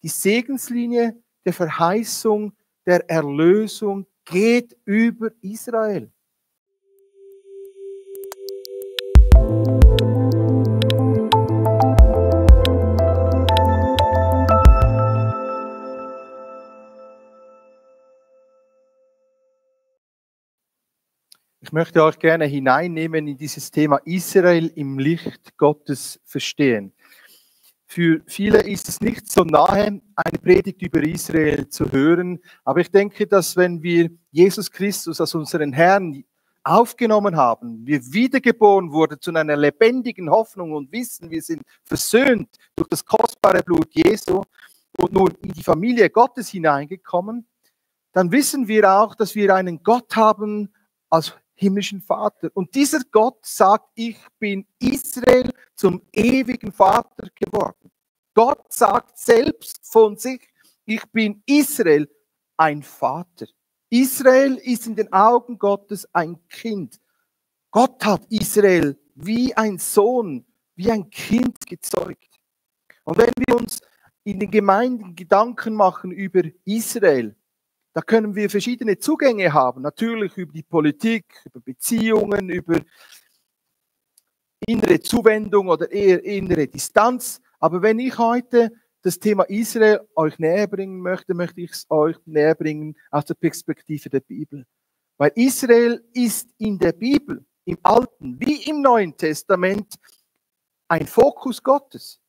die Segenslinie der Verheißung, der Erlösung geht über Israel. Ich möchte euch gerne hineinnehmen in dieses Thema Israel im Licht Gottes verstehen. Für viele ist es nicht so nahe, eine Predigt über Israel zu hören, aber ich denke, dass wenn wir Jesus Christus als unseren Herrn aufgenommen haben, wir wiedergeboren wurden zu einer lebendigen Hoffnung und wissen, wir sind versöhnt durch das kostbare Blut Jesu und nun in die Familie Gottes hineingekommen, dann wissen wir auch, dass wir einen Gott haben als himmlischen Vater. Und dieser Gott sagt, ich bin Israel zum ewigen Vater geworden. Gott sagt selbst von sich, ich bin Israel ein Vater. Israel ist in den Augen Gottes ein Kind. Gott hat Israel wie ein Sohn, wie ein Kind gezeugt. Und wenn wir uns in den Gemeinden Gedanken machen über Israel, da können wir verschiedene Zugänge haben, natürlich über die Politik, über Beziehungen, über innere Zuwendung oder eher innere Distanz. Aber wenn ich heute das Thema Israel euch näher bringen möchte, möchte ich es euch näher bringen aus der Perspektive der Bibel. Weil Israel ist in der Bibel, im Alten wie im Neuen Testament, ein Fokus Gottes.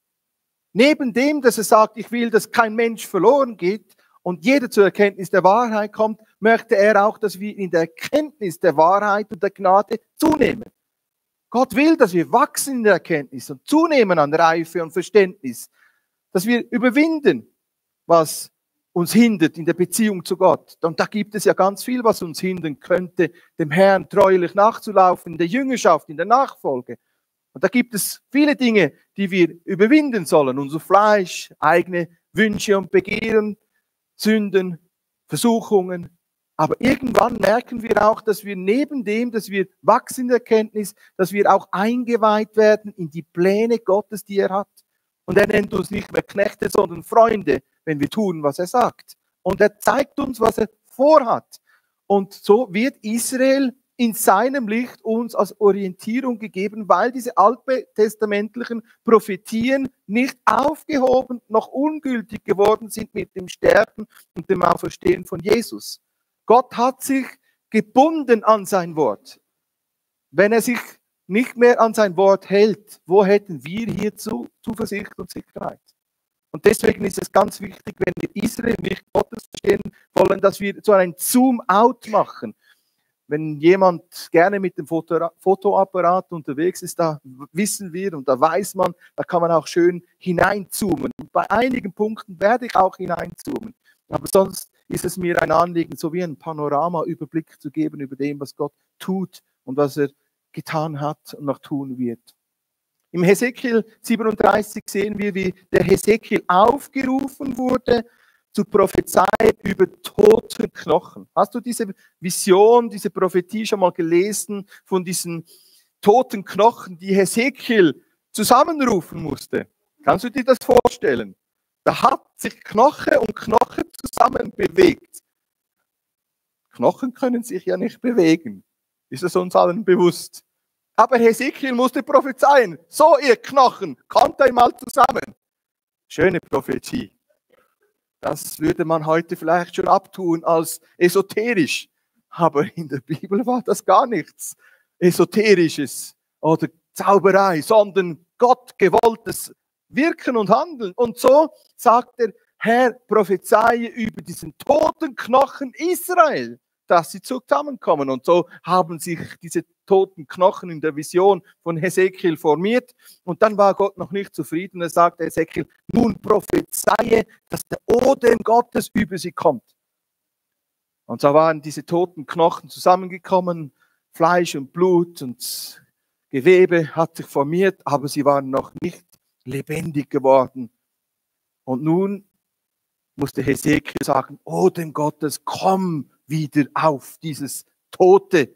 Neben dem, dass er sagt, ich will, dass kein Mensch verloren geht, und jeder zur Erkenntnis der Wahrheit kommt, möchte er auch, dass wir in der Erkenntnis der Wahrheit und der Gnade zunehmen. Gott will, dass wir wachsen in der Erkenntnis und zunehmen an Reife und Verständnis, dass wir überwinden, was uns hindert in der Beziehung zu Gott. Und da gibt es ja ganz viel, was uns hindern könnte, dem Herrn treulich nachzulaufen, in der Jüngerschaft, in der Nachfolge. Und da gibt es viele Dinge, die wir überwinden sollen. Unser Fleisch, eigene Wünsche und Begehren, Sünden, Versuchungen. Aber irgendwann merken wir auch, dass wir neben dem, dass wir wachsen in der Erkenntnis, dass wir auch eingeweiht werden in die Pläne Gottes, die er hat. Und er nennt uns nicht mehr Knechte, sondern Freunde, wenn wir tun, was er sagt. Und er zeigt uns, was er vorhat. Und so wird Israel in seinem Licht uns als Orientierung gegeben, weil diese alttestamentlichen Prophetien nicht aufgehoben, noch ungültig geworden sind mit dem Sterben und dem Auferstehen von Jesus. Gott hat sich gebunden an sein Wort. Wenn er sich nicht mehr an sein Wort hält, wo hätten wir hierzu Zuversicht und Sicherheit? Und deswegen ist es ganz wichtig, wenn wir Israel nicht Gottes verstehen wollen, dass wir so einen Zoom-out machen. Wenn jemand gerne mit dem Fotoapparat unterwegs ist, da wissen wir und da weiß man, da kann man auch schön hineinzoomen. Und bei einigen Punkten werde ich auch hineinzoomen. Aber sonst ist es mir ein Anliegen, so wie ein Panorama-Überblick zu geben über dem, was Gott tut und was er getan hat und noch tun wird. Im Hesekiel 37 sehen wir, wie der Hesekiel aufgerufen wurde, zu prophezeien über tote Knochen. Hast du diese Vision, diese Prophetie schon mal gelesen von diesen toten Knochen, die Hesekiel zusammenrufen musste? Kannst du dir das vorstellen? Da hat sich Knoche und Knoche zusammen bewegt. Knochen können sich ja nicht bewegen. Ist es uns allen bewusst? Aber Hesekiel musste prophezeien. So, ihr Knochen, kommt einmal zusammen. Schöne Prophetie. Das würde man heute vielleicht schon abtun als esoterisch. Aber in der Bibel war das gar nichts Esoterisches oder Zauberei, sondern Gott gewolltes Wirken und Handeln. Und so sagt der Herr, prophezeie über diesen toten Knochen Israel, dass sie zusammenkommen. Und so haben sich diese toten Knochen in der Vision von Hesekiel formiert. Und dann war Gott noch nicht zufrieden. Er sagte Hesekiel, nun prophezeie, dass der Odem Gottes über sie kommt. Und so waren diese toten Knochen zusammengekommen, Fleisch und Blut und Gewebe hat sich formiert, aber sie waren noch nicht lebendig geworden. Und nun musste Hesekiel sagen, Odem Gottes, komm wieder auf dieses Tote.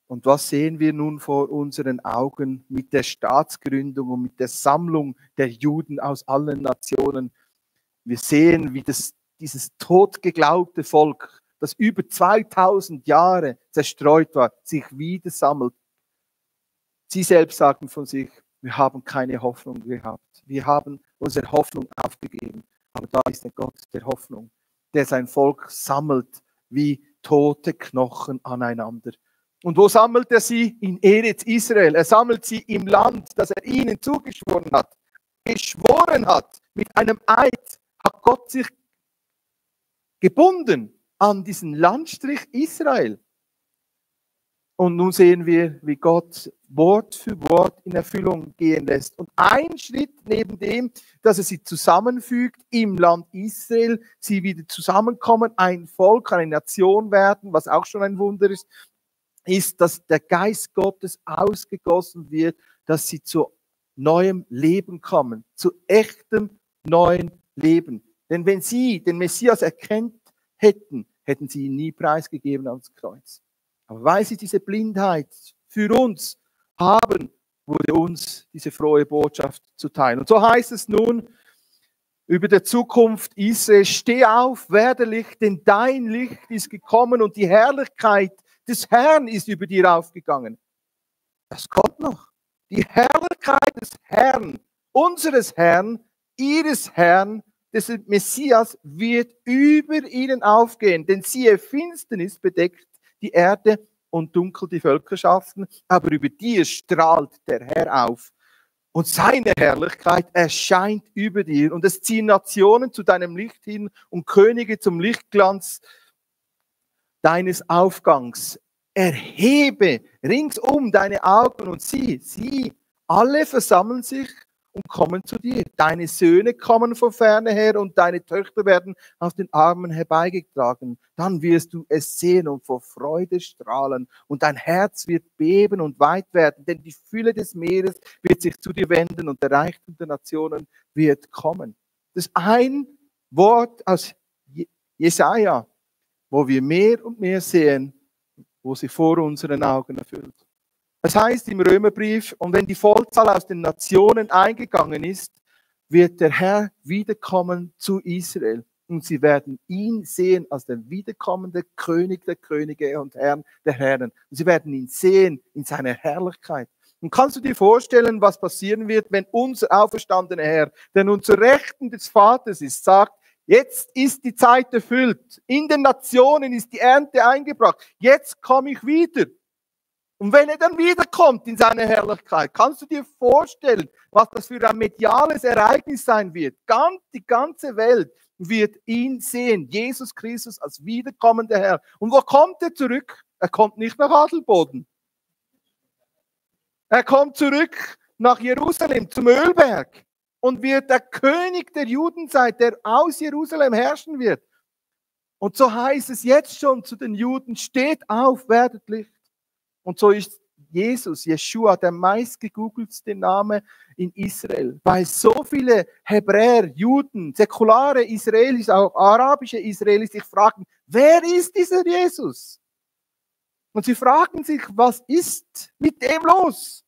Und was sehen wir nun vor unseren Augen mit der Staatsgründung und mit der Sammlung der Juden aus allen Nationen? Wir sehen, wie dieses totgeglaubte Volk, das über 2000 Jahre zerstreut war, sich wieder sammelt. Sie selbst sagen von sich, wir haben keine Hoffnung gehabt. Wir haben unsere Hoffnung aufgegeben. Aber da ist der Gott der Hoffnung, der sein Volk sammelt wie tote Knochen aneinander. Und wo sammelt er sie? In Eretz Israel. Er sammelt sie im Land, das er ihnen zugeschworen hat. Geschworen hat, mit einem Eid hat Gott sich gebunden an diesen Landstrich Israel. Und nun sehen wir, wie Gott Wort für Wort in Erfüllung gehen lässt. Und ein Schritt neben dem, dass er sie zusammenfügt im Land Israel, sie wieder zusammenkommen, ein Volk, eine Nation werden, was auch schon ein Wunder ist, ist, dass der Geist Gottes ausgegossen wird, dass sie zu neuem Leben kommen, zu echtem neuen Leben. Denn wenn sie den Messias erkannt hätten, hätten sie ihn nie preisgegeben ans Kreuz. Aber weil sie diese Blindheit für uns haben, wurde uns diese frohe Botschaft zuteil. Und so heißt es nun über der Zukunft Israel: Steh auf, werde Licht, denn dein Licht ist gekommen und die Herrlichkeit des Herrn ist über dir aufgegangen. Das kommt noch. Die Herrlichkeit des Herrn, unseres Herrn, ihres Herrn, des Messias wird über ihnen aufgehen. Denn siehe, Finsternis bedeckt die Erde und dunkel die Völkerschaften, aber über dir strahlt der Herr auf. Und seine Herrlichkeit erscheint über dir. Und es ziehen Nationen zu deinem Licht hin und Könige zum Lichtglanz deines Aufgangs. Erhebe ringsum deine Augen und sieh, alle versammeln sich und kommen zu dir. Deine Söhne kommen von ferne her und deine Töchter werden auf den Armen herbeigetragen. Dann wirst du es sehen und vor Freude strahlen und dein Herz wird beben und weit werden, denn die Fülle des Meeres wird sich zu dir wenden und der Reichtum der Nationen wird kommen. Das ist ein Wort aus Jesaja, wo wir mehr und mehr sehen, wo sich vor unseren Augen erfüllt. Das heißt im Römerbrief, und wenn die Vollzahl aus den Nationen eingegangen ist, wird der Herr wiederkommen zu Israel. Und sie werden ihn sehen als der wiederkommende König der Könige und Herrn der Herren. Und sie werden ihn sehen in seiner Herrlichkeit. Und kannst du dir vorstellen, was passieren wird, wenn unser auferstandener Herr, der nun zur Rechten des Vaters ist, sagt: Jetzt ist die Zeit erfüllt. In den Nationen ist die Ernte eingebracht. Jetzt komme ich wieder. Und wenn er dann wiederkommt in seiner Herrlichkeit, kannst du dir vorstellen, was das für ein mediales Ereignis sein wird. Die ganze Welt wird ihn sehen, Jesus Christus als wiederkommender Herr. Und wo kommt er zurück? Er kommt nicht nach Adelboden. Er kommt zurück nach Jerusalem, zum Ölberg. Und wird der König der Juden sein, der aus Jerusalem herrschen wird. Und so heißt es jetzt schon zu den Juden: Steht auf, werdet Licht. Und so ist Jesus, Jeschua, der meistgegoogelste Name in Israel. Weil so viele Hebräer, Juden, säkulare Israelis, auch arabische Israelis sich fragen: Wer ist dieser Jesus? Und sie fragen sich, was ist mit dem los?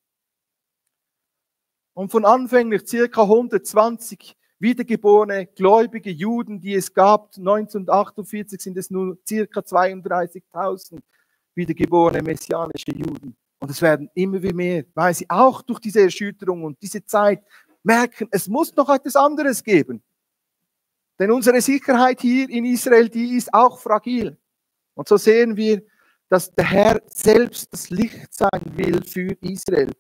Und von anfänglich ca. 120 wiedergeborene gläubige Juden, die es gab, 1948 sind es nur ca. 32.000 wiedergeborene messianische Juden. Und es werden immer wie mehr, weil sie auch durch diese Erschütterung und diese Zeit merken, es muss noch etwas anderes geben. Denn unsere Sicherheit hier in Israel, die ist auch fragil. Und so sehen wir, dass der Herr selbst das Licht sein will für Israel.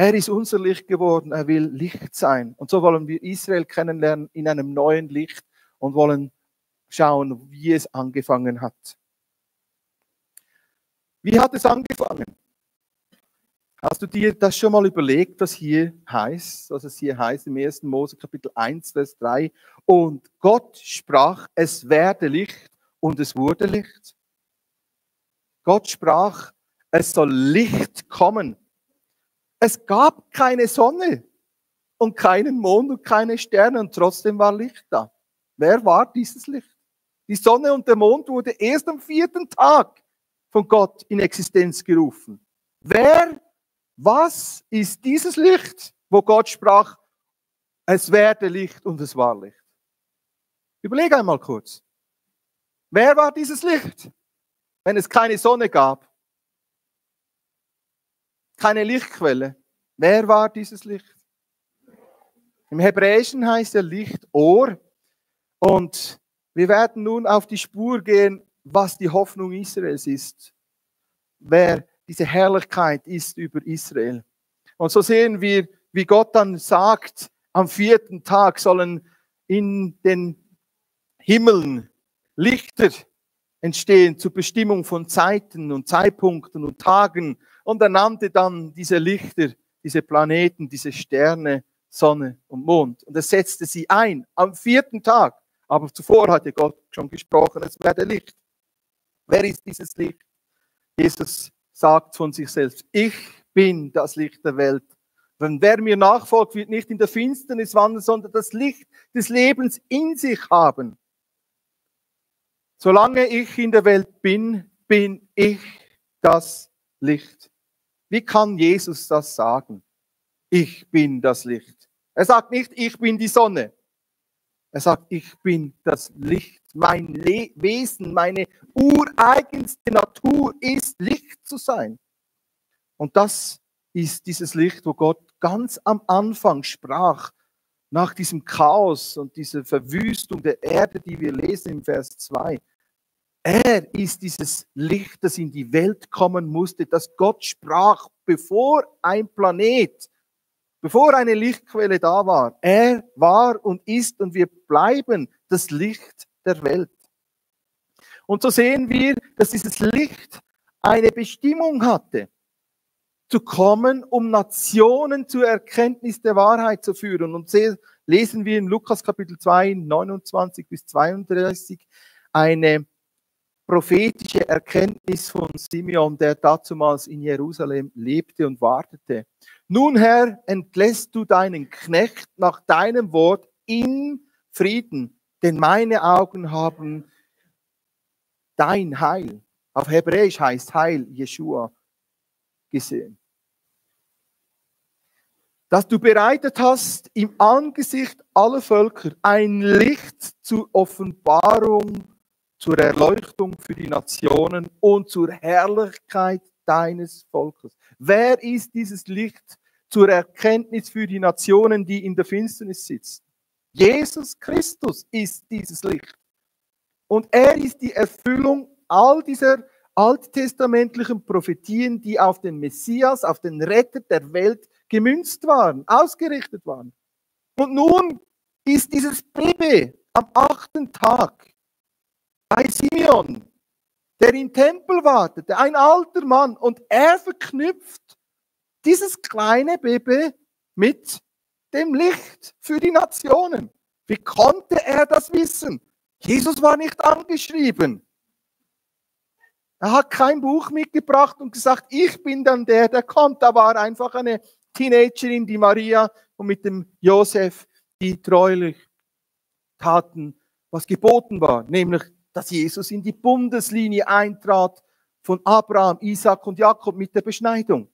Er ist unser Licht geworden, er will Licht sein. Und so wollen wir Israel kennenlernen in einem neuen Licht und wollen schauen, wie es angefangen hat. Wie hat es angefangen? Hast du dir das schon mal überlegt, was hier heißt? Was es hier heißt im 1. Mose Kapitel 1, Vers 3. Und Gott sprach, es werde Licht, und es wurde Licht. Gott sprach, es soll Licht kommen. Es gab keine Sonne und keinen Mond und keine Sterne und trotzdem war Licht da. Wer war dieses Licht? Die Sonne und der Mond wurde erst am 4. Tag von Gott in Existenz gerufen. Was ist dieses Licht, wo Gott sprach, es werde Licht und es war Licht? Überleg einmal kurz. Wer war dieses Licht, wenn es keine Sonne gab? Keine Lichtquelle. Wer war dieses Licht? Im Hebräischen heißt ja Licht Or. Und wir werden nun auf die Spur gehen, was die Hoffnung Israels ist. Wer diese Herrlichkeit ist über Israel. Und so sehen wir, wie Gott dann sagt, am 4. Tag sollen in den Himmeln Lichter entstehen zur Bestimmung von Zeiten und Zeitpunkten und Tagen. Und er nannte dann diese Lichter, diese Planeten, diese Sterne, Sonne und Mond. Und er setzte sie ein am 4. Tag. Aber zuvor hatte Gott schon gesprochen, es werde Licht. Wer ist dieses Licht? Jesus sagt von sich selbst, ich bin das Licht der Welt. Wenn wer mir nachfolgt, wird nicht in der Finsternis wandern, sondern das Licht des Lebens in sich haben. Solange ich in der Welt bin, bin ich das Licht. Wie kann Jesus das sagen? Ich bin das Licht. Er sagt nicht, ich bin die Sonne. Er sagt, ich bin das Licht. Mein Wesen, meine ureigenste Natur ist Licht zu sein. Und das ist dieses Licht, wo Gott ganz am Anfang sprach, nach diesem Chaos und dieser Verwüstung der Erde, die wir lesen im Vers 2. Er ist dieses Licht, das in die Welt kommen musste, das Gott sprach, bevor ein Planet, bevor eine Lichtquelle da war. Er war und ist und wir bleiben das Licht der Welt. Und so sehen wir, dass dieses Licht eine Bestimmung hatte, zu kommen, um Nationen zur Erkenntnis der Wahrheit zu führen. Und lesen wir in Lukas Kapitel 2, 29 bis 32 eine prophetische Erkenntnis von Simeon, der dazumals in Jerusalem lebte und wartete. Nun, Herr, entlässt du deinen Knecht nach deinem Wort in Frieden, denn meine Augen haben dein Heil, auf Hebräisch heißt Heil, Jeschua, gesehen. Dass du bereitet hast im Angesicht aller Völker ein Licht zur Offenbarung, zur Erleuchtung für die Nationen und zur Herrlichkeit deines Volkes. Wer ist dieses Licht zur Erkenntnis für die Nationen, die in der Finsternis sitzen? Jesus Christus ist dieses Licht. Und er ist die Erfüllung all dieser alttestamentlichen Prophetien, die auf den Messias, auf den Retter der Welt gemünzt waren, ausgerichtet waren. Und nun ist dieses Baby am 8. Tag bei Simeon, der im Tempel wartete, ein alter Mann, und er verknüpft dieses kleine Baby mit dem Licht für die Nationen. Wie konnte er das wissen? Jesus war nicht angeschrieben. Er hat kein Buch mitgebracht und gesagt, ich bin dann der kommt. Da war einfach eine Teenagerin, die Maria, und mit dem Josef, die treulich taten, was geboten war, nämlich, dass Jesus in die Bundeslinie eintrat von Abraham, Isaac und Jakob mit der Beschneidung.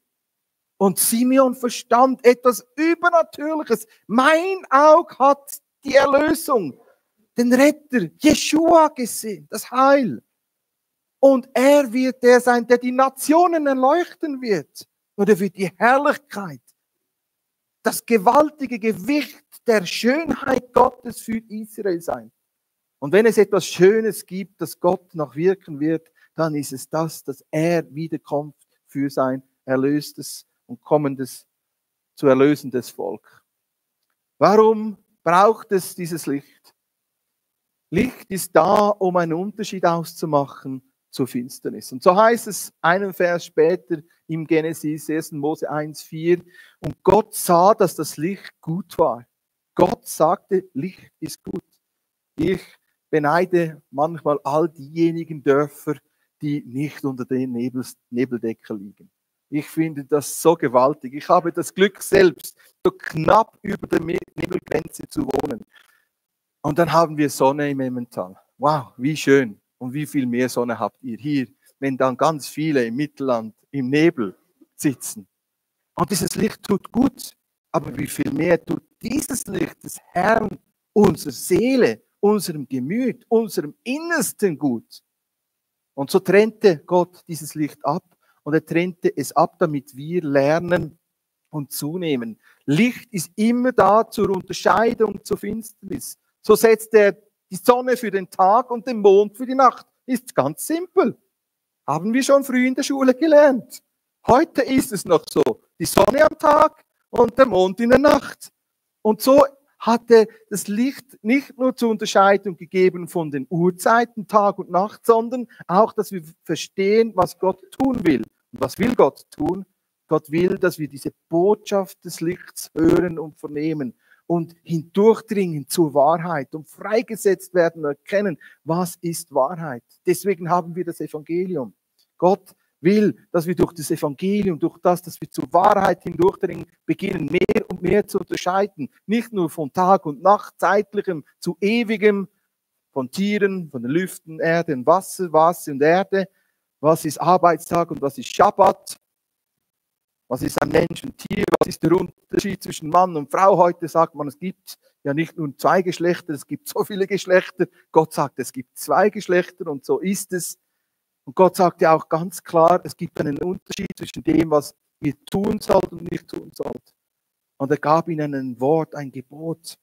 Und Simeon verstand etwas Übernatürliches. Mein Auge hat die Erlösung, den Retter, Jeschua gesehen, das Heil. Und er wird der sein, der die Nationen erleuchten wird. Und er wird die Herrlichkeit, das gewaltige Gewicht der Schönheit Gottes für Israel sein. Und wenn es etwas Schönes gibt, das Gott noch wirken wird, dann ist es das, dass er wiederkommt für sein erlöstes und kommendes, zu erlösendes Volk. Warum braucht es dieses Licht? Licht ist da, um einen Unterschied auszumachen zur Finsternis. Und so heißt es einen Vers später im Genesis, 1. Mose 1,4. Und Gott sah, dass das Licht gut war. Gott sagte, Licht ist gut. Ich beneide manchmal all diejenigen Dörfer, die nicht unter den Nebeldeckel liegen. Ich finde das so gewaltig. Ich habe das Glück selbst, so knapp über der Nebelgrenze zu wohnen. Und dann haben wir Sonne im Emmental. Wow, wie schön. Und wie viel mehr Sonne habt ihr hier, wenn dann ganz viele im Mittelland im Nebel sitzen. Und dieses Licht tut gut. Aber wie viel mehr tut dieses Licht des Herrn unserer Seele, unserem Gemüt, unserem Innersten gut. Und so trennte Gott dieses Licht ab und er trennte es ab, damit wir lernen und zunehmen. Licht ist immer da zur Unterscheidung zur Finsternis. So setzt er die Sonne für den Tag und den Mond für die Nacht. Ist ganz simpel. Haben wir schon früh in der Schule gelernt. Heute ist es noch so. Die Sonne am Tag und der Mond in der Nacht. Und so hatte das Licht nicht nur zur Unterscheidung gegeben von den Uhrzeiten, Tag und Nacht, sondern auch, dass wir verstehen, was Gott tun will. Und was will Gott tun? Gott will, dass wir diese Botschaft des Lichts hören und vernehmen und hindurchdringen zur Wahrheit und freigesetzt werden und erkennen, was ist Wahrheit. Deswegen haben wir das Evangelium. Gott will, dass wir durch das Evangelium, durch das, dass wir zur Wahrheit hindurchdringen, beginnen mehr und mehr zu unterscheiden. Nicht nur von Tag und Nacht, zeitlichem zu ewigem, von Tieren, von den Lüften, Erde und Wasser, Wasser und Erde. Was ist Arbeitstag und was ist Schabbat? Was ist ein Mensch und Tier? Was ist der Unterschied zwischen Mann und Frau? Heute sagt man, es gibt ja nicht nur zwei Geschlechter, es gibt so viele Geschlechter. Gott sagt, es gibt zwei Geschlechter und so ist es. Und Gott sagt ja auch ganz klar, es gibt einen Unterschied zwischen dem, was ihr tun sollt und nicht tun sollt. Und er gab ihnen ein Wort, ein Gebot,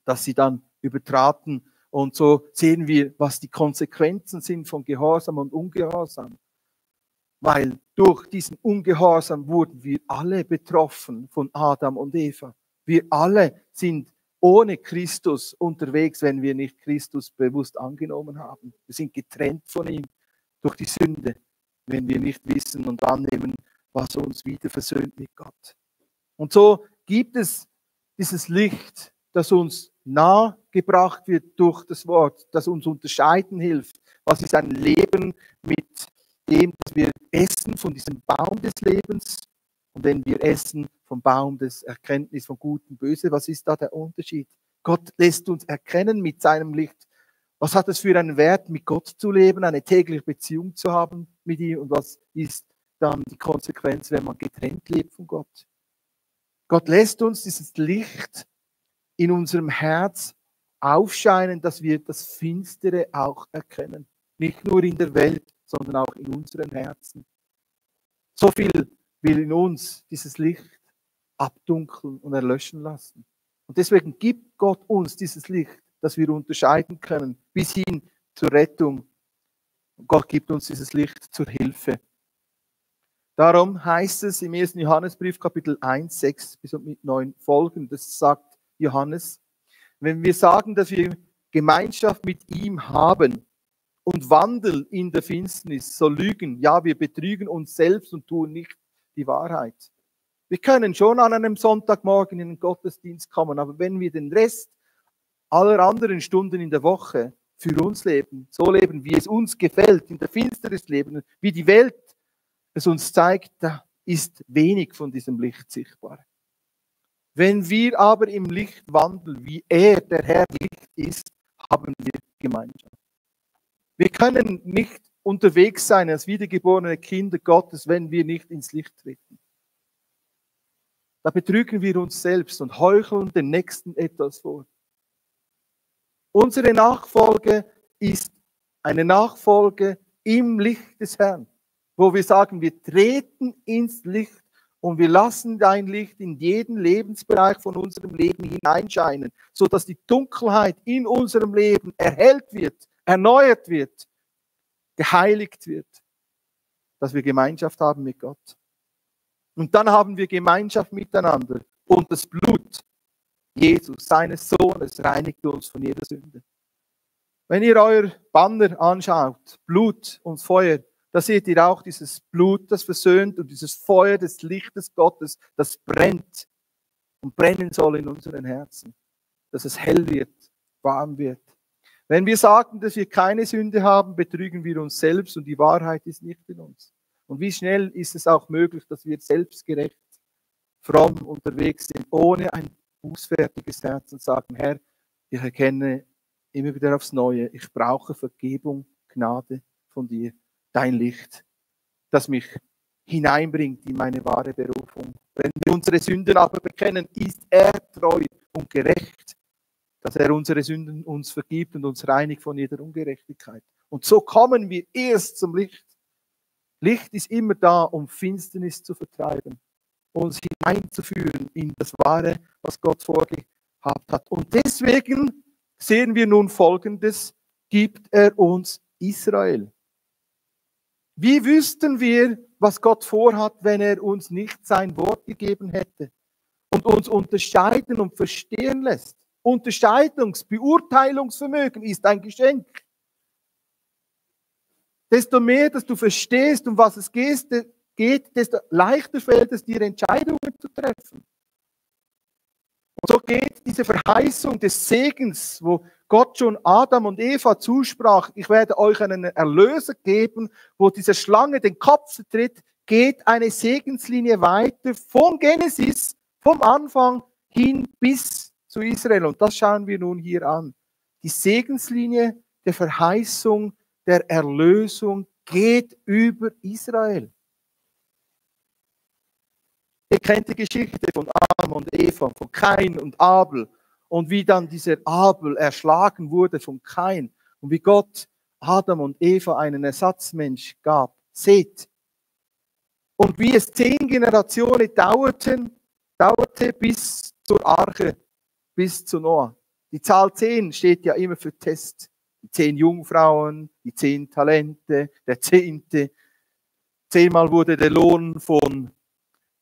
das sie dann übertraten. Und so sehen wir, was die Konsequenzen sind von Gehorsam und Ungehorsam. Weil durch diesen Ungehorsam wurden wir alle betroffen von Adam und Eva. Wir alle sind ohne Christus unterwegs, wenn wir nicht Christus bewusst angenommen haben. Wir sind getrennt von ihm durch die Sünde, wenn wir nicht wissen und annehmen, was uns wieder versöhnt mit Gott. Und so gibt es dieses Licht, das uns nahe gebracht wird durch das Wort, das uns unterscheiden hilft. Was ist ein Leben mit dem, dass wir essen von diesem Baum des Lebens und wenn wir essen vom Baum des Erkenntnis von Gut und Böse, was ist da der Unterschied? Gott lässt uns erkennen mit seinem Licht, was hat es für einen Wert, mit Gott zu leben, eine tägliche Beziehung zu haben mit ihm und was ist dann die Konsequenz, wenn man getrennt lebt von Gott? Gott lässt uns dieses Licht in unserem Herz aufscheinen, dass wir das Finstere auch erkennen. Nicht nur in der Welt, sondern auch in unseren Herzen. So viel will in uns dieses Licht abdunkeln und erlöschen lassen. Und deswegen gibt Gott uns dieses Licht, dass wir unterscheiden können, bis hin zur Rettung. Und Gott gibt uns dieses Licht zur Hilfe. Darum heißt es im 1. Johannesbrief, Kapitel 1, 6 bis und mit 9 folgendes, sagt Johannes: Wenn wir sagen, dass wir Gemeinschaft mit ihm haben und wandeln in der Finsternis, so lügen, ja, wir betrügen uns selbst und tun nicht die Wahrheit. Wir können schon an einem Sonntagmorgen in den Gottesdienst kommen, aber wenn wir den Rest aller anderen Stunden in der Woche für uns leben, so leben, wie es uns gefällt, in der Finsternis leben, wie die Welt es uns zeigt, da ist wenig von diesem Licht sichtbar. Wenn wir aber im Licht wandeln, wie er, der Herr, Licht ist, haben wir Gemeinschaft. Wir können nicht unterwegs sein als wiedergeborene Kinder Gottes, wenn wir nicht ins Licht treten. Da betrügen wir uns selbst und heucheln den Nächsten etwas vor. Unsere Nachfolge ist eine Nachfolge im Licht des Herrn, wo wir sagen, wir treten ins Licht und wir lassen dein Licht in jeden Lebensbereich von unserem Leben hineinscheinen, sodass die Dunkelheit in unserem Leben erhellt wird, erneuert wird, geheiligt wird, dass wir Gemeinschaft haben mit Gott. Und dann haben wir Gemeinschaft miteinander und das Blut Jesus, seines Sohnes, reinigt uns von jeder Sünde. Wenn ihr euer Banner anschaut, Blut und Feuer, da seht ihr auch dieses Blut, das versöhnt und dieses Feuer des Lichtes Gottes, das brennt und brennen soll in unseren Herzen, dass es hell wird, warm wird. Wenn wir sagen, dass wir keine Sünde haben, betrügen wir uns selbst und die Wahrheit ist nicht in uns. Und wie schnell ist es auch möglich, dass wir selbstgerecht, fromm unterwegs sind, ohne ein bußfertiges Herz und sagen, Herr, ich erkenne immer wieder aufs Neue, ich brauche Vergebung, Gnade von dir, dein Licht, das mich hineinbringt in meine wahre Berufung. Wenn wir unsere Sünden aber bekennen, ist er treu und gerecht, dass er unsere Sünden uns vergibt und uns reinigt von jeder Ungerechtigkeit. Und so kommen wir erst zum Licht. Licht ist immer da, um Finsternis zu vertreiben, uns hineinzuführen in das Wahre, was Gott vorgehabt hat. Und deswegen sehen wir nun Folgendes, gibt er uns Israel. Wie wüssten wir, was Gott vorhat, wenn er uns nicht sein Wort gegeben hätte und uns unterscheiden und verstehen lässt? Beurteilungsvermögen ist ein Geschenk. Desto mehr, dass du verstehst, um was es geht, desto leichter fällt es dir, Entscheidungen zu treffen. Und so geht diese Verheißung des Segens, wo Gott schon Adam und Eva zusprach, ich werde euch einen Erlöser geben, wo diese Schlange den Kopf tritt, geht eine Segenslinie weiter von Genesis, vom Anfang hin bis zu Israel. Und das schauen wir nun hier an. Die Segenslinie der Verheißung der Erlösung geht über Israel. Ihr kennt die Geschichte von Adam und Eva, von Kain und Abel und wie dann dieser Abel erschlagen wurde von Kain und wie Gott Adam und Eva einen Ersatzmensch gab, Seth. Und wie es 10 Generationen dauerte bis zur Arche, bis zu Noah. Die Zahl 10 steht ja immer für Test. Die 10 Jungfrauen, die 10 Talente, der 10. 10-mal wurde der Lohn von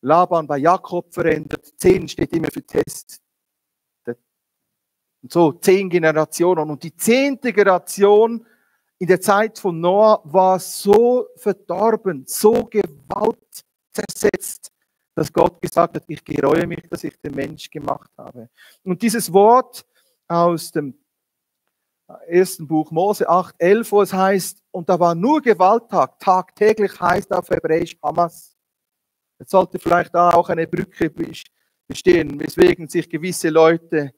Laban bei Jakob verändert. 10 steht immer für Test. Und so 10 Generationen. Und die 10. Generation in der Zeit von Noah war so verdorben, so gewaltzersetzt, dass Gott gesagt hat, ich gereue mich, dass ich den Mensch gemacht habe. Und dieses Wort aus dem 1. Buch Mose 8,11, wo es heißt, und da war nur Gewalttag, tagtäglich heißt auf Hebräisch Hamas. Jetzt sollte vielleicht da auch eine Brücke bestehen, weswegen sich gewisse Leute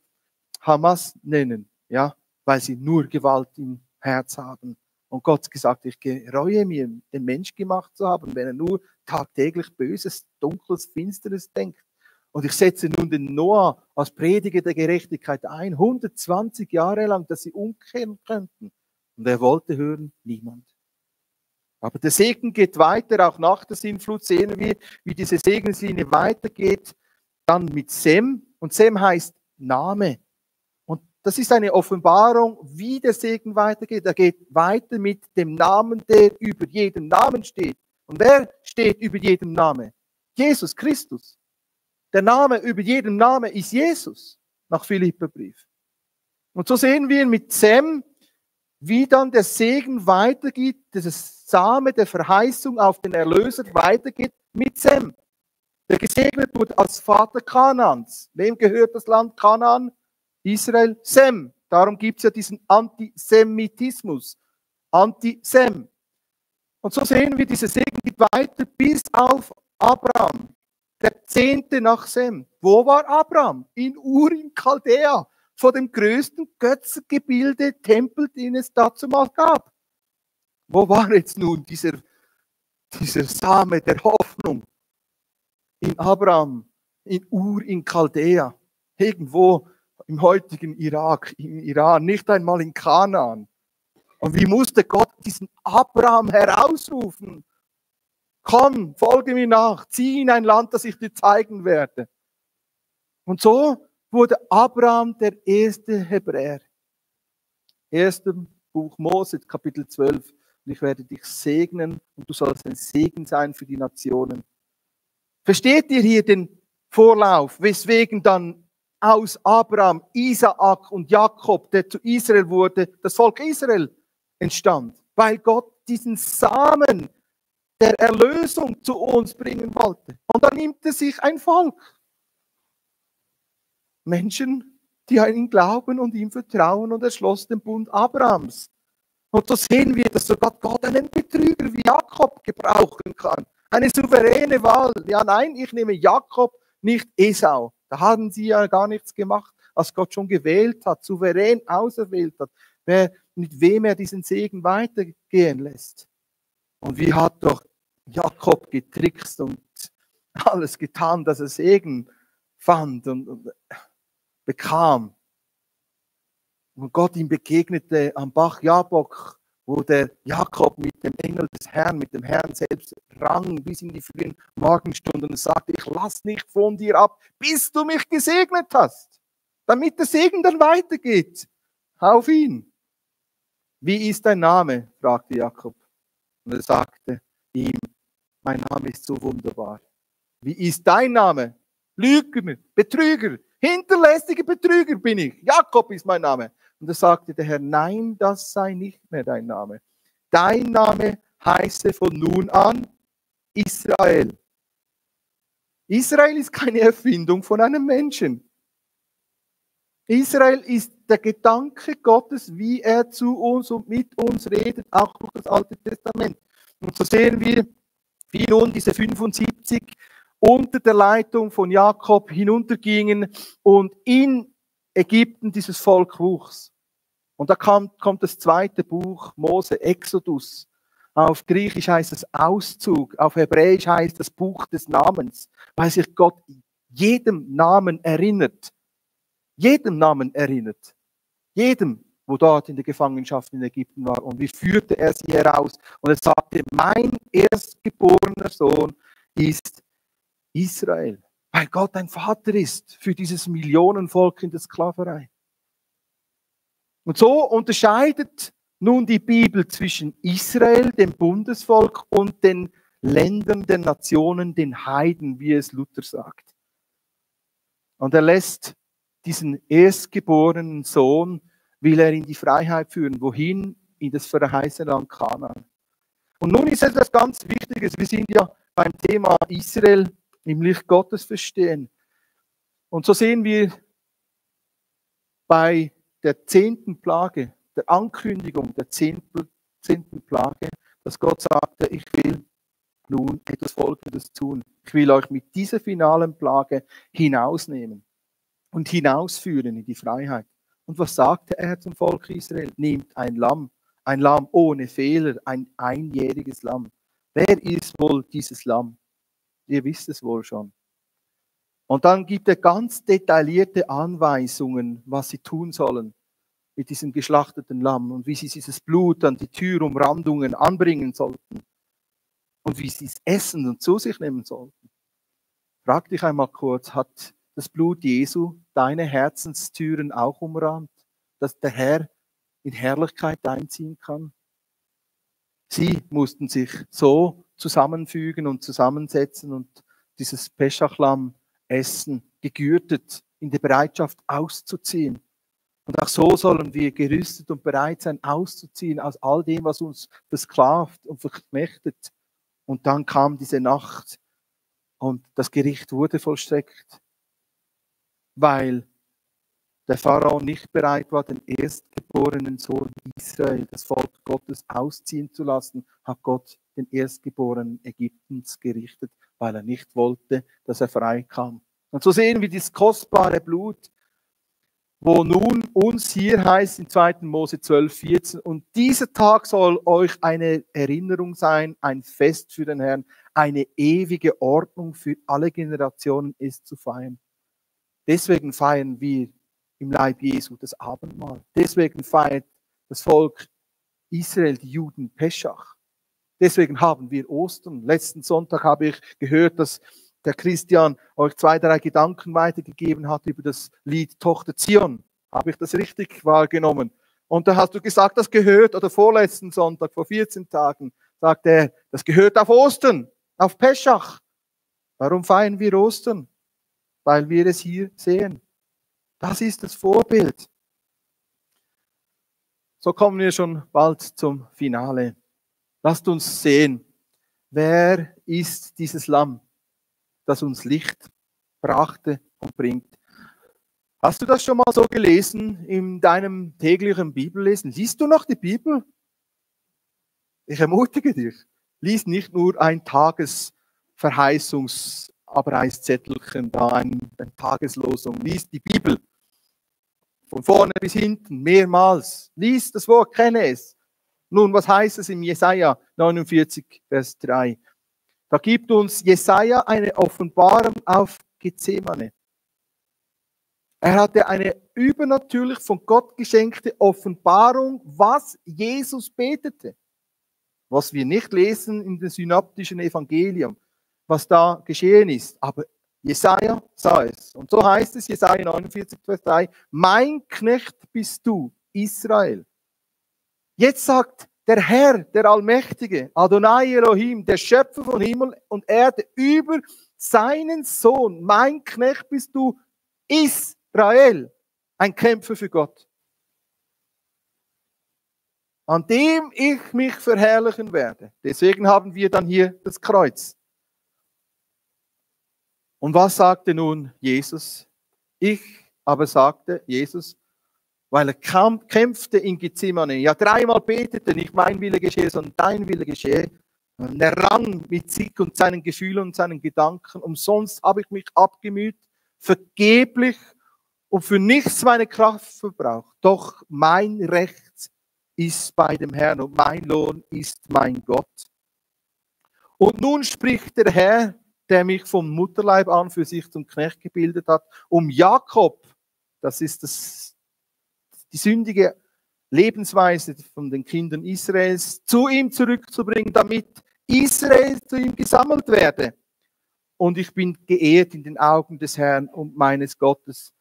Hamas nennen, ja, weil sie nur Gewalt im Herz haben. Und Gott hat gesagt, ich gereue mir, den Mensch gemacht zu haben, wenn er nur tagtäglich Böses, Dunkles, Finsteres denkt. Und ich setze nun den Noah als Prediger der Gerechtigkeit ein, 120 Jahre lang, dass sie umkehren könnten. Und er wollte hören, niemand. Aber der Segen geht weiter, auch nach der Sintflut sehen wir, wie diese Segenslinie weitergeht, dann mit Sem. Und Sem heißt Name. Und das ist eine Offenbarung, wie der Segen weitergeht. Er geht weiter mit dem Namen, der über jedem Namen steht. Und wer steht über jedem Namen? Jesus Christus. Der Name über jedem Namen ist Jesus, nach Philipperbrief. Und so sehen wir mit Sem, wie dann der Segen weitergeht, das Same der Verheißung auf den Erlöser weitergeht mit Sem. Der gesegnet wurde als Vater Kanaans. Wem gehört das Land Kanaan? Israel, Sem. Darum gibt es ja diesen Antisemitismus. Anti-Sem. Und so sehen wir, dieser Segen geht weiter bis auf Abraham. Der 10. nach Sem. Wo war Abraham? In Ur in Chaldea. Vor dem größten Götzengebilde, Tempel, den es dazumals gab. Wo war jetzt nun dieser Same der Hoffnung? In Abraham, in Ur in Chaldea. Irgendwo im heutigen Irak, im Iran, nicht einmal in Kanaan. Und wie musste Gott diesen Abraham herausrufen? Komm, folge mir nach, zieh in ein Land, das ich dir zeigen werde. Und so wurde Abraham der erste Hebräer. 1. Buch Mose, Kapitel 12. Und ich werde dich segnen und du sollst ein Segen sein für die Nationen. Versteht ihr hier den Vorlauf, weswegen dann aus Abraham, Isaak und Jakob, der zu Israel wurde, das Volk Israel entstand? Weil Gott diesen Samen der Erlösung zu uns bringen wollte. Und dann nimmt er sich ein Volk. Menschen, die an ihn glauben und ihm vertrauen, und er schloss den Bund Abrahams. Und so sehen wir, dass sogar Gott einen Betrüger wie Jakob gebrauchen kann. Eine souveräne Wahl. Ja, nein, ich nehme Jakob, nicht Esau. Da haben sie ja gar nichts gemacht, als Gott schon gewählt hat, souverän auserwählt hat, mit wem er diesen Segen weitergehen lässt. Und wie hat doch Jakob getrickst und alles getan, dass er Segen fand und bekam. Und Gott ihm begegnete am Bach Jabok, wo der Jakob mit dem Engel des Herrn, mit dem Herrn selbst rang bis in die frühen Morgenstunden und sagte, ich lass nicht von dir ab, bis du mich gesegnet hast, damit der Segen dann weitergeht. Auf ihn. Wie ist dein Name? Fragte Jakob. Und er sagte ihm, mein Name ist so wunderbar. Wie ist dein Name? Lügner, Betrüger, hinterlästiger Betrüger bin ich. Jakob ist mein Name. Und da sagte der Herr, nein, das sei nicht mehr dein Name. Dein Name heiße von nun an Israel. Israel ist keine Erfindung von einem Menschen. Israel ist der Gedanke Gottes, wie er zu uns und mit uns redet, auch durch das Alte Testament. Und so sehen wir, wie nun diese 75 unter der Leitung von Jakob hinuntergingen und in Ägypten dieses Volk wuchs. Und da kommt das zweite Buch Mose, Exodus. Auf Griechisch heißt es Auszug, auf Hebräisch heißt das Buch des Namens, weil sich Gott jedem Namen erinnert. Jedem Namen erinnert. Jedem, wo dort in der Gefangenschaft in Ägypten war. Und wie führte er sie heraus? Und er sagte, mein erstgeborener Sohn ist Israel. Weil Gott ein Vater ist für dieses Millionenvolk in der Sklaverei. Und so unterscheidet nun die Bibel zwischen Israel, dem Bundesvolk, und den Ländern, den Nationen, den Heiden, wie es Luther sagt. Und er lässt diesen erstgeborenen Sohn, will er in die Freiheit führen. Wohin? In das verheißene Land Kanaan. Und nun ist etwas ganz Wichtiges. Wir sind ja beim Thema Israel im Licht Gottes verstehen. Und so sehen wir bei der 10. Plage, der Ankündigung der 10. Plage, dass Gott sagte, ich will nun etwas Folgendes tun. Ich will euch mit dieser finalen Plage hinausnehmen und hinausführen in die Freiheit. Und was sagte er zum Volk Israel? Nehmt ein Lamm ohne Fehler, ein einjähriges Lamm. Wer ist wohl dieses Lamm? Ihr wisst es wohl schon. Und dann gibt er ganz detaillierte Anweisungen, was sie tun sollen mit diesem geschlachteten Lamm und wie sie dieses Blut an die Türumrandungen anbringen sollten und wie sie es essen und zu sich nehmen sollten. Frag dich einmal kurz, hat das Blut Jesu deine Herzenstüren auch umrannt, dass der Herr in Herrlichkeit einziehen kann? Sie mussten sich so zusammenfügen und zusammensetzen und dieses Peschachlamm essen, gegürtet, in der Bereitschaft auszuziehen. Und auch so sollen wir gerüstet und bereit sein, auszuziehen aus all dem, was uns versklavt und verknechtet. Und dann kam diese Nacht und das Gericht wurde vollstreckt, weil der Pharao nicht bereit war, den erstgeborenen Sohn Israel, das Volk Gottes, ausziehen zu lassen, hat Gott den Erstgeborenen Ägyptens gerichtet, weil er nicht wollte, dass er frei kam. Und so sehen wir dieses kostbare Blut, wo nun uns hier heißt in 2. Mose 12, 14, und dieser Tag soll euch eine Erinnerung sein, ein Fest für den Herrn, eine ewige Ordnung für alle Generationen ist zu feiern. Deswegen feiern wir im Leib Jesu das Abendmahl. Deswegen feiert das Volk Israel, die Juden, Peschach. Deswegen haben wir Ostern. Letzten Sonntag habe ich gehört, dass der Christian euch 2, 3 Gedanken weitergegeben hat über das Lied Tochter Zion. Habe ich das richtig wahrgenommen? Und da hast du gesagt, das gehört, oder vorletzten Sonntag, vor 14 Tagen, sagt er, das gehört auf Ostern, auf Peschach. Warum feiern wir Ostern? Weil wir es hier sehen. Das ist das Vorbild. So kommen wir schon bald zum Finale. Lasst uns sehen, wer ist dieses Lamm, das uns Licht brachte und bringt. Hast du das schon mal so gelesen in deinem täglichen Bibellesen? Liest du noch die Bibel? Ich ermutige dich, lies nicht nur ein Tagesverheißungsabreißzettelchen, da eine Tageslosung. Lies die Bibel von vorne bis hinten, mehrmals. Lies das Wort, kenne es. Nun, was heißt es in Jesaja 49, Vers 3? Da gibt uns Jesaja eine Offenbarung auf Gethsemane. Er hatte eine übernatürlich von Gott geschenkte Offenbarung, was Jesus betete. Was wir nicht lesen in dem synoptischen Evangelium, was da geschehen ist. Aber Jesaja sah es. Und so heißt es, Jesaja 49, Vers 3, mein Knecht bist du, Israel. Jetzt sagt der Herr, der Allmächtige, Adonai Elohim, der Schöpfer von Himmel und Erde, über seinen Sohn, mein Knecht bist du, Israel, ein Kämpfer für Gott, an dem ich mich verherrlichen werde. Deswegen haben wir dann hier das Kreuz. Und was sagte nun Jesus? Ich aber sagte Jesus, weil er kämpfte in Gethsemane, ja 3-mal betete, nicht mein Wille geschehe, sondern dein Wille geschehe. Und er rang mit sich und seinen Gefühlen und seinen Gedanken. Umsonst habe ich mich abgemüht, vergeblich und für nichts meine Kraft verbraucht. Doch mein Recht ist bei dem Herrn und mein Lohn ist mein Gott. Und nun spricht der Herr, der mich vom Mutterleib an für sich zum Knecht gebildet hat, um Jakob, das ist die sündige Lebensweise von den Kindern Israels, zu ihm zurückzubringen, damit Israel zu ihm gesammelt werde. Und ich bin geehrt in den Augen des Herrn und meines Gottes.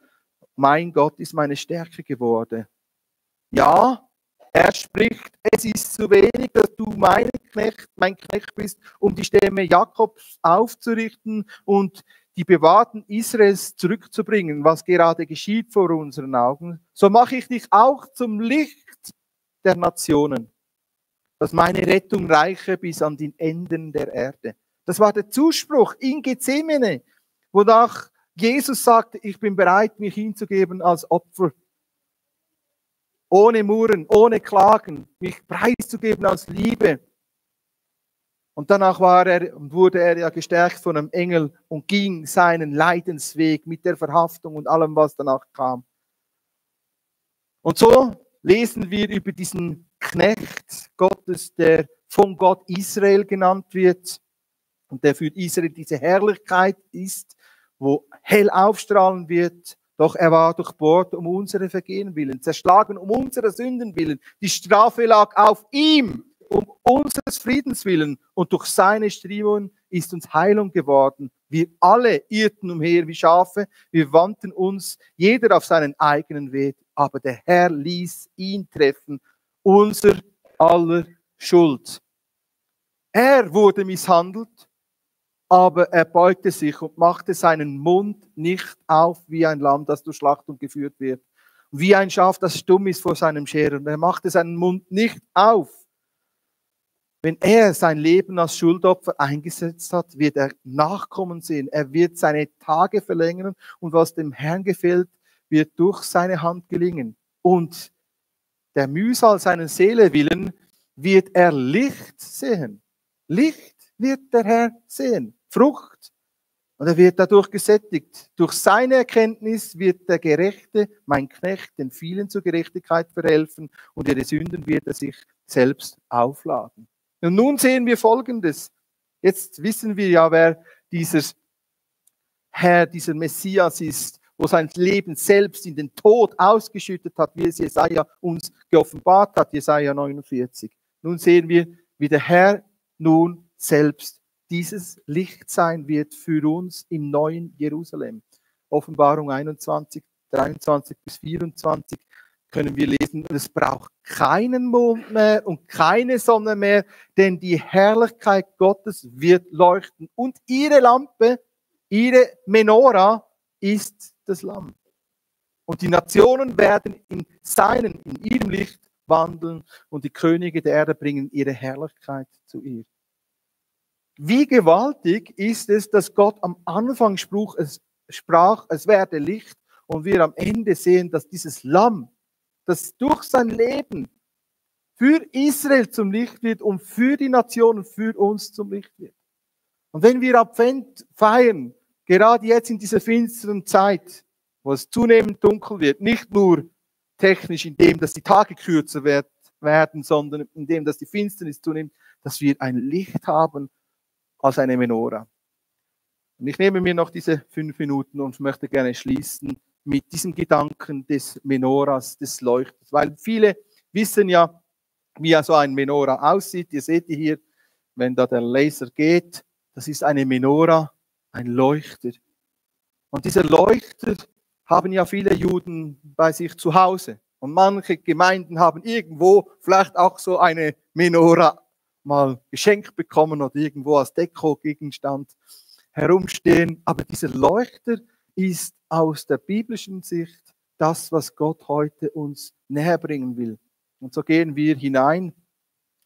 Mein Gott ist meine Stärke geworden. Ja, er spricht, es ist zu wenig, dass du mein Knecht bist, um die Stämme Jakobs aufzurichten und die Bewahrten Israels zurückzubringen, was gerade geschieht vor unseren Augen. So mache ich dich auch zum Licht der Nationen, dass meine Rettung reiche bis an den Enden der Erde. Das war der Zuspruch in Gethsemane, wonach Jesus sagte, ich bin bereit, mich hinzugeben als Opfer. Ohne Murren, ohne Klagen, mich preiszugeben als Liebe. Und danach wurde er ja gestärkt von einem Engel und ging seinen Leidensweg mit der Verhaftung und allem, was danach kam. Und so lesen wir über diesen Knecht Gottes, der von Gott Israel genannt wird und der für Israel diese Herrlichkeit ist, wo hell aufstrahlen wird. Doch er war durchbohrt um unsere Vergehen willen, zerschlagen um unsere Sünden willen. Die Strafe lag auf ihm, um unseres Friedens willen. Und durch seine Striemen ist uns Heilung geworden. Wir alle irrten umher wie Schafe. Wir wandten uns jeder auf seinen eigenen Weg. Aber der Herr ließ ihn treffen, unser aller Schuld. Er wurde misshandelt, aber er beugte sich und machte seinen Mund nicht auf wie ein Lamm, das durch Schlachtung geführt wird. Wie ein Schaf, das stumm ist vor seinem Scherer. Er machte seinen Mund nicht auf. Wenn er sein Leben als Schuldopfer eingesetzt hat, wird er Nachkommen sehen. Er wird seine Tage verlängern und was dem Herrn gefällt, wird durch seine Hand gelingen. Und der Mühsal seiner Seele willen wird er Licht sehen. Licht wird der Herr sehen. Frucht. Und er wird dadurch gesättigt. Durch seine Erkenntnis wird der Gerechte, mein Knecht, den vielen zur Gerechtigkeit verhelfen und ihre Sünden wird er sich selbst aufladen. Und nun sehen wir Folgendes. Jetzt wissen wir ja, wer dieser Herr, dieser Messias ist, wo sein Leben selbst in den Tod ausgeschüttet hat, wie es Jesaja uns geoffenbart hat, Jesaja 49. Nun sehen wir, wie der Herr nun selbst dieses Licht sein wird für uns im neuen Jerusalem. Offenbarung 21, 23 bis 24 können wir lesen, es braucht keinen Mond mehr und keine Sonne mehr, denn die Herrlichkeit Gottes wird leuchten und ihre Lampe, ihre Menora ist das Lamm. Und die Nationen werden in ihrem Licht wandeln und die Könige der Erde bringen ihre Herrlichkeit zu ihr. Wie gewaltig ist es, dass Gott am Anfang sprach, es werde Licht und wir am Ende sehen, dass dieses Lamm, das durch sein Leben für Israel zum Licht wird und für die Nationen, für uns zum Licht wird. Und wenn wir Advent feiern, gerade jetzt in dieser finsteren Zeit, wo es zunehmend dunkel wird, nicht nur technisch, indem dass die Tage kürzer werden, sondern indem dass die Finsternis zunimmt, dass wir ein Licht haben als eine Menora. Und ich nehme mir noch diese 5 Minuten und möchte gerne schließen mit diesem Gedanken des Menoras, des Leuchters. Weil viele wissen ja, wie so ein Menora aussieht. Ihr seht hier, wenn da der Laser geht, das ist eine Menora, ein Leuchter. Und dieser Leuchter haben ja viele Juden bei sich zu Hause. Und manche Gemeinden haben irgendwo vielleicht auch so eine Menora mal geschenkt bekommen oder irgendwo als Dekogegenstand herumstehen. Aber dieser Leuchter ist aus der biblischen Sicht das, was Gott heute uns näher bringen will. Und so gehen wir hinein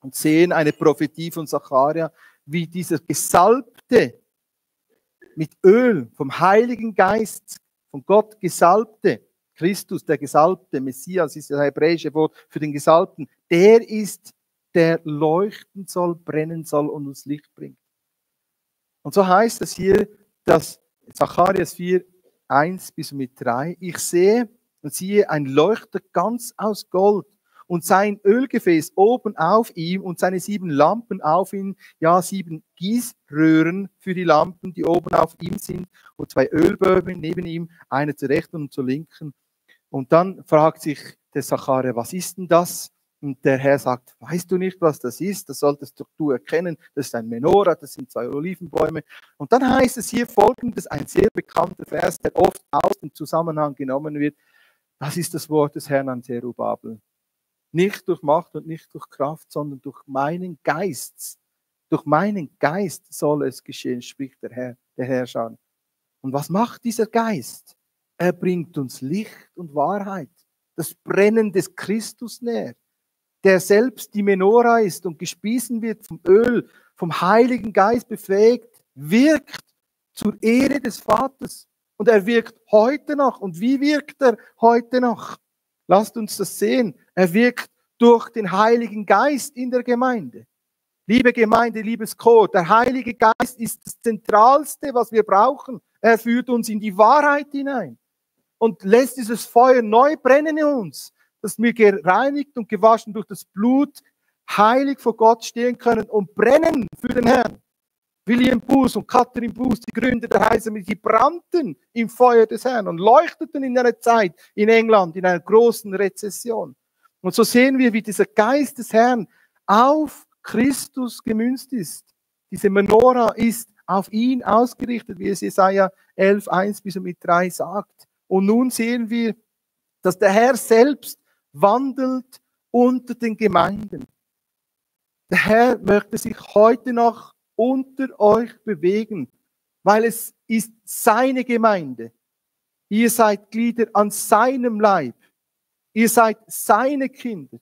und sehen eine Prophetie von Sacharja, wie dieser Gesalbte mit Öl vom Heiligen Geist, von Gott Gesalbte, Christus, der Gesalbte, Messias ist das hebräische Wort für den Gesalbten, der ist, der leuchten soll, brennen soll und uns Licht bringt. Und so heißt es hier, dass Zacharias 4, 1 bis mit 3, ich sehe und siehe ein Leuchter ganz aus Gold und sein Ölgefäß oben auf ihm und seine 7 Lampen auf ihm, ja 7 Gießröhren für die Lampen, die oben auf ihm sind und 2 Ölbögen neben ihm, eine zur rechten und zur linken. Und dann fragt sich der Sacharja, was ist denn das? Und der Herr sagt, weißt du nicht, was das ist? Das solltest du erkennen. Das ist ein Menora, das sind 2 Olivenbäume. Und dann heißt es hier folgendes, ein sehr bekannter Vers, der oft aus dem Zusammenhang genommen wird. Das ist das Wort des Herrn an Zerubabel. Nicht durch Macht und nicht durch Kraft, sondern durch meinen Geist. Durch meinen Geist soll es geschehen, spricht der Herrscher. Und was macht dieser Geist? Er bringt uns Licht und Wahrheit. Das Brennen des Christus näher, der selbst die Menora ist und gespiesen wird vom Öl, vom Heiligen Geist befähigt, wirkt zur Ehre des Vaters. Und er wirkt heute noch. Und wie wirkt er heute noch? Lasst uns das sehen. Er wirkt durch den Heiligen Geist in der Gemeinde. Liebe Gemeinde, liebes Chor, der Heilige Geist ist das Zentralste, was wir brauchen. Er führt uns in die Wahrheit hinein und lässt dieses Feuer neu brennen in uns, dass wir gereinigt und gewaschen durch das Blut heilig vor Gott stehen können und brennen für den Herrn. William Booth und Catherine Booth, die Gründer der Heilsarmee, die brannten im Feuer des Herrn und leuchteten in einer Zeit in England, in einer großen Rezession. Und so sehen wir, wie dieser Geist des Herrn auf Christus gemünzt ist. Diese Menora ist auf ihn ausgerichtet, wie es Jesaja 11, 1 bis mit 3 sagt. Und nun sehen wir, dass der Herr selbst wandelt unter den Gemeinden. Der Herr möchte sich heute noch unter euch bewegen, weil es ist seine Gemeinde. Ihr seid Glieder an seinem Leib. Ihr seid seine Kinder.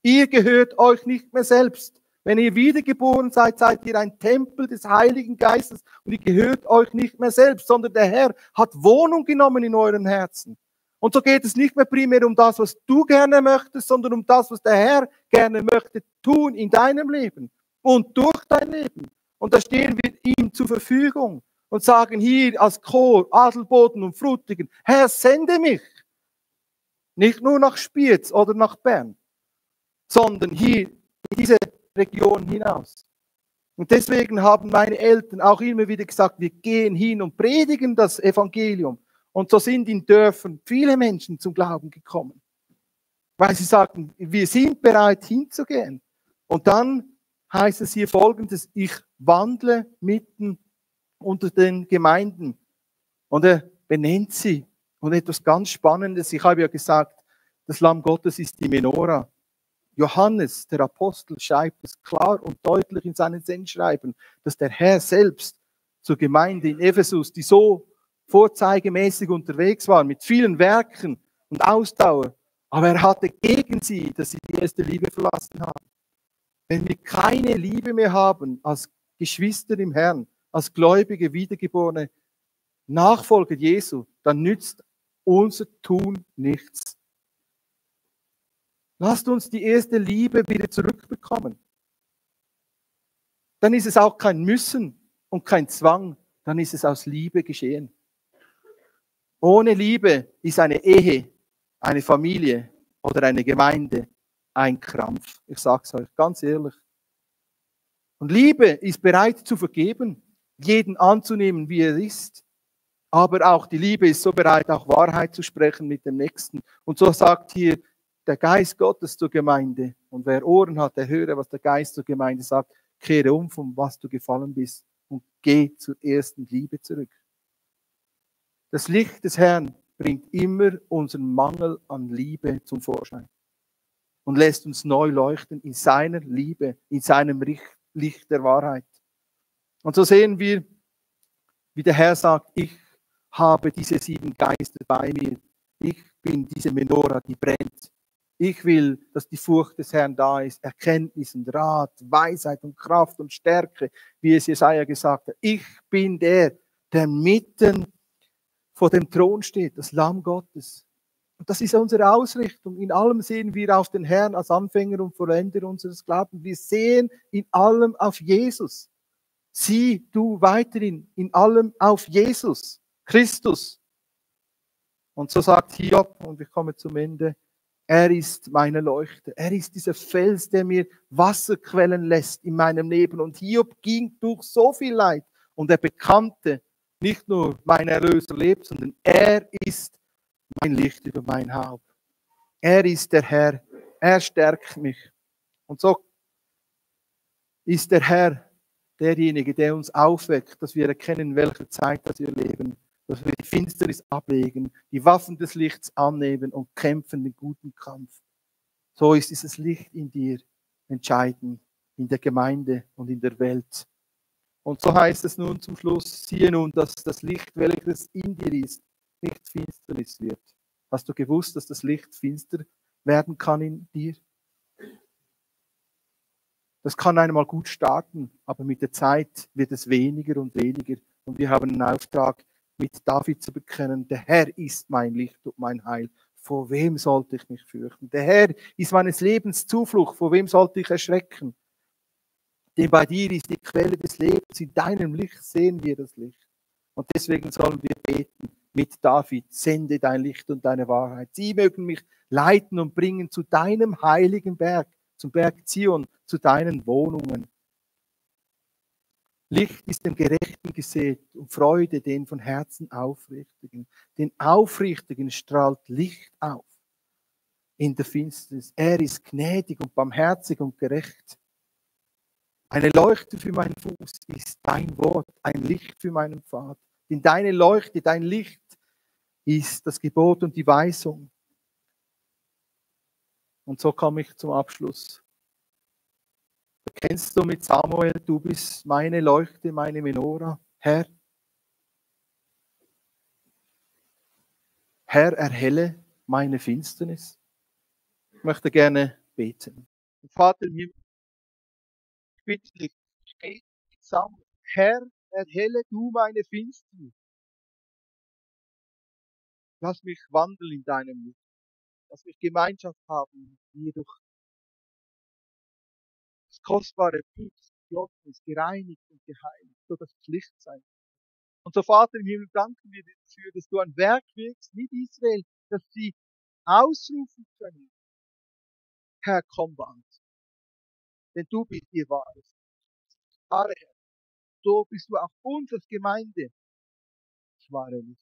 Ihr gehört euch nicht mehr selbst. Wenn ihr wiedergeboren seid, seid ihr ein Tempel des Heiligen Geistes und ihr gehört euch nicht mehr selbst, sondern der Herr hat Wohnung genommen in euren Herzen. Und so geht es nicht mehr primär um das, was du gerne möchtest, sondern um das, was der Herr gerne möchte tun in deinem Leben und durch dein Leben. Und da stehen wir ihm zur Verfügung und sagen hier als Chor, Adelboden und Frutigen, Herr, sende mich. Nicht nur nach Spiez oder nach Bern, sondern hier in diese Region hinaus. Und deswegen haben meine Eltern auch immer wieder gesagt, wir gehen hin und predigen das Evangelium. Und so sind in Dörfern viele Menschen zum Glauben gekommen. Weil sie sagten, wir sind bereit hinzugehen. Und dann heißt es hier Folgendes, ich wandle mitten unter den Gemeinden. Und er benennt sie. Und etwas ganz Spannendes, ich habe ja gesagt, das Lamm Gottes ist die Menora. Johannes, der Apostel, schreibt es klar und deutlich in seinen Sendschreiben, dass der Herr selbst zur Gemeinde in Ephesus, die so vorzeigemäßig unterwegs war, mit vielen Werken und Ausdauer, aber er hatte gegen sie, dass sie die erste Liebe verlassen haben. Wenn wir keine Liebe mehr haben als Geschwister im Herrn, als gläubige, wiedergeborene Nachfolger Jesu, dann nützt unser Tun nichts. Lasst uns die erste Liebe wieder zurückbekommen. Dann ist es auch kein Müssen und kein Zwang, dann ist es aus Liebe geschehen. Ohne Liebe ist eine Ehe, eine Familie oder eine Gemeinde ein Krampf. Ich sage es euch ganz ehrlich. Und Liebe ist bereit zu vergeben, jeden anzunehmen, wie er ist. Aber auch die Liebe ist so bereit, auch Wahrheit zu sprechen mit dem Nächsten. Und so sagt hier der Geist Gottes zur Gemeinde. Und wer Ohren hat, der höre, was der Geist zur Gemeinde sagt. Kehre um, von was du gefallen bist, und geh zur ersten Liebe zurück. Das Licht des Herrn bringt immer unseren Mangel an Liebe zum Vorschein und lässt uns neu leuchten in seiner Liebe, in seinem Licht der Wahrheit. Und so sehen wir, wie der Herr sagt, ich habe diese 7 Geister bei mir. Ich bin diese Menora, die brennt. Ich will, dass die Furcht des Herrn da ist, Erkenntnis und Rat, Weisheit und Kraft und Stärke, wie es Jesaja gesagt hat. Ich bin der mitten vor dem Thron steht, das Lamm Gottes. Und das ist unsere Ausrichtung. In allem sehen wir auf den Herrn als Anfänger und Vollender unseres Glaubens. Wir sehen in allem auf Jesus. Sieh du weiterhin in allem auf Jesus, Christus. Und so sagt Hiob, und ich komme zum Ende, er ist meine Leuchte. Er ist dieser Fels, der mir Wasserquellen lässt in meinem Leben. Und Hiob ging durch so viel Leid und er bekannte, nicht nur mein Erlöser lebt, sondern er ist mein Licht über mein Haupt. Er ist der Herr. Er stärkt mich. Und so ist der Herr derjenige, der uns aufweckt, dass wir erkennen, in welcher Zeit das wir leben, dass wir die Finsternis ablegen, die Waffen des Lichts annehmen und kämpfen den guten Kampf. So ist dieses Licht in dir entscheidend, in der Gemeinde und in der Welt. Und so heißt es nun zum Schluss, siehe nun, dass das Licht, welches in dir ist, nicht Finsternis wird. Hast du gewusst, dass das Licht finster werden kann in dir? Das kann einmal gut starten, aber mit der Zeit wird es weniger und weniger. Und wir haben einen Auftrag, mit David zu bekennen, der Herr ist mein Licht und mein Heil. Vor wem sollte ich mich fürchten? Der Herr ist meines Lebens Zuflucht. Vor wem sollte ich erschrecken? Denn bei dir ist die Quelle des Lebens. In deinem Licht sehen wir das Licht. Und deswegen sollen wir beten mit David, sende dein Licht und deine Wahrheit. Sie mögen mich leiten und bringen zu deinem heiligen Berg, zum Berg Zion, zu deinen Wohnungen. Licht ist dem Gerechten gesät und Freude den von Herzen Aufrichtigen. Den Aufrichtigen strahlt Licht auf in der Finsternis. Er ist gnädig und barmherzig und gerecht. Eine Leuchte für meinen Fuß ist dein Wort, ein Licht für meinen Pfad. Denn deine Leuchte, dein Licht ist das Gebot und die Weisung. Und so komme ich zum Abschluss. Kennst du mit Samuel, du bist meine Leuchte, meine Menora, Herr. Herr, erhelle meine Finsternis. Ich möchte gerne beten. Vater im Himmel, ich bitte dich, steh zusammen. Herr, erhelle du meine Finsternis. Lass mich wandeln in deinem Licht. Lass mich Gemeinschaft haben mit dir durch das kostbare Blut Gottes, gereinigt und geheiligt, so das Licht sein. Und so, Vater im Himmel, danken wir dir dafür, dass du ein Werk wirkst mit Israel, dass sie ausrufen können, Herr, komm bald. Denn du bist ihr Wahres. Wahre Herr, so bist du auch uns als Gemeinde das wahre Licht.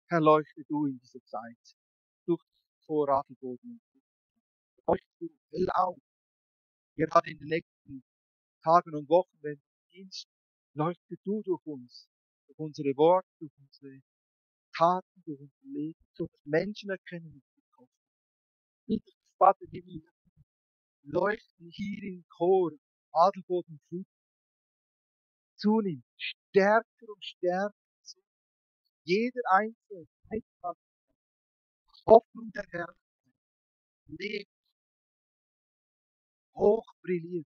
Herr, leuchte du in dieser Zeit durch das Vorradelboden. Leuchte du hell auf. Gerade in den nächsten Tagen und Wochen, wenn du dienst, leuchte du durch uns, durch unsere Worte, durch unsere Taten, durch unser Leben, so dass Menschen erkennen, dass du kommst. Bitte, Vater, Himmel, leuchten hier in Chor, Adelboden, Flut zunimmt, stärker und stärker zu. Jeder Einzelne hat Hoffnung der Herr, lebt, hoch brilliert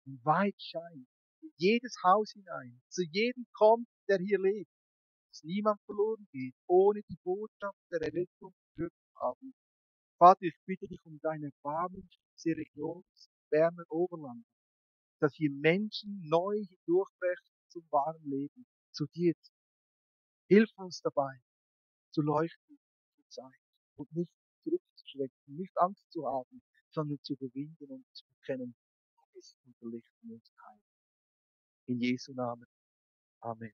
und weit scheint, in jedes Haus hinein, zu jedem kommt, der hier lebt, dass niemand verloren geht, ohne die Botschaft der Errettung gehört zu haben. Vater, ich bitte dich um deine Erbarmung, diese Region des Berner Oberland, dass hier Menschen neu hindurchbrechen zum wahren Leben, zu dir. Hilf uns dabei, zu leuchten zur Zeit und nicht zurückzuschrecken, nicht Angst zu haben, sondern zu überwinden und zu erkennen, du bist unser Licht und unser Heil. In Jesu Namen. Amen.